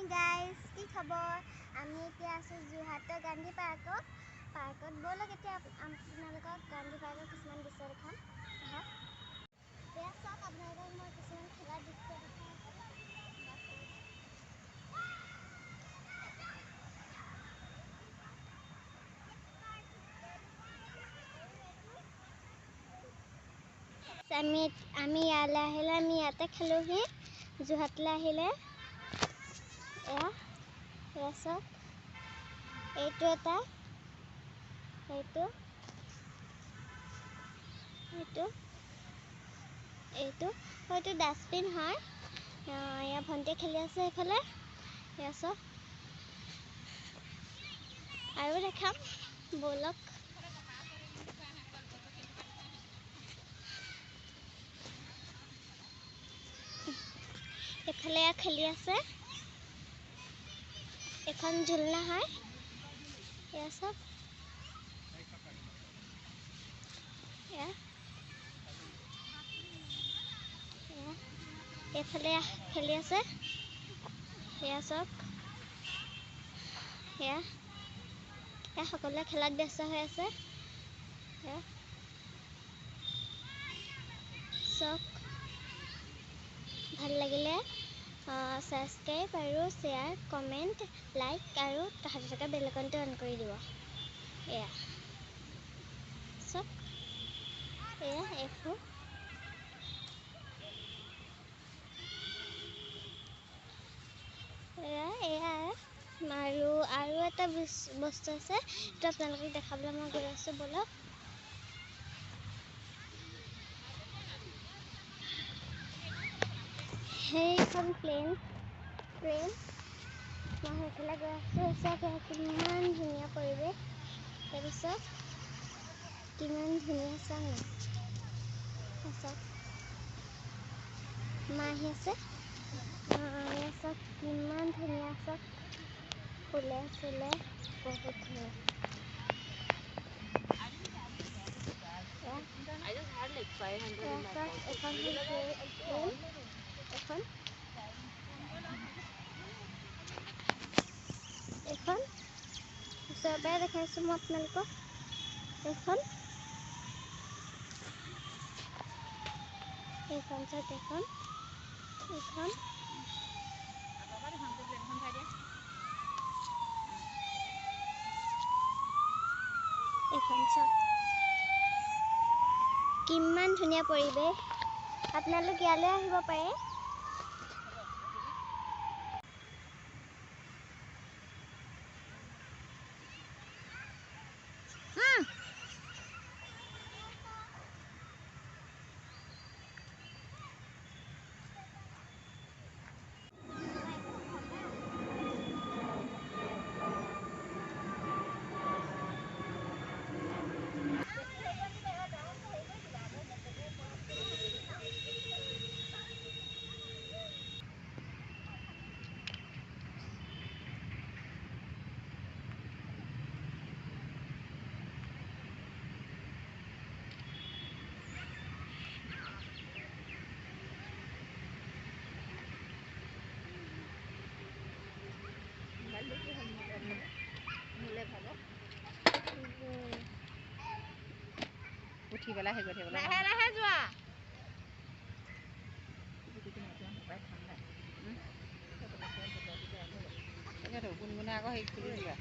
Morning guys, কি খবৰ? আমি এতিয়া আছোঁ যোৰহাটৰ গান্ধী পাৰ্কত। ব'লক এতিয়া আপোনালোকক গান্ধী পাৰ্কৰ কিছুমান দৃশ্য দেখাম। আহক, এয়া চাওক, আপোনালোকক মই কিছুমান খেলাৰ দৃশ্য দেখাই আছোঁ। আমি আমি ইয়ালৈ আহিলে আমি ইয়াতে খেলোঁহি, যোৰহাটলৈ আহিলে। এয়া এয়া চাওক, এইটো এটা, এইটো, এইটো, এইটো হয়তো ডাষ্টবিন হয়। এয়া ভণ্টিয়ে খেলি আছে এইফালে। এয়া চাওক, আৰু দেখাম, ব'লক। এইফালে এয়া খেলি আছে, এখন ঝুলনা হয়। এয়া চাওক, এয়া এয়া এইফালে খেলি আছে। এয়া চাওক, এয়া এয়া সকলোৱে খেলাত ব্যস্ত হৈ আছে। এয়া চাওক, ভাল লাগিলে ছাবস্ক্ৰাইব আৰু শ্বেয়াৰ, কমেণ্ট, লাইক আৰু কাষতে থকা বেল আইকনটো অন কৰি দিব। এয়া চাওক, এয়া এইবোৰ। এয়া এয়া আৰু আৰু এটা বস্তু আছে, সেইটো আপোনালোকক দেখাবলৈ মই গৈ আছোঁ, ব'লক। সেইখন প্লেন, প্লেন, মই সেইফালে গৈ আছোঁ। চাওক কিমান ধুনীয়া পৰিৱেশ। তাৰপিছত কিমান ধুনীয়া, চাওক না, চাওক মা আহি আছে। চাওক কিমান ধুনীয়া, চাওক ফুলে চুলে বহুত ধুনীয়া। I just had like 500 in my চাওক pocket. এখন হ'ল প্লেন, এখন এখন ওচৰৰ পৰাই দেখাইছোঁ মই আপোনালোকক। এখন এইখন চাওক, এখন এইখন এইখন চাওক, কিমান ধুনীয়া পৰিৱেশ। আপোনালোক ইয়ালৈ আহিব পাৰে। উঠি পেলাই হেৰি কৰি থাকিব লাগে। লাহে লাহে যোৱা। তাকেতো গুণগুণে আকৌ হেৰি খুলি দিবা।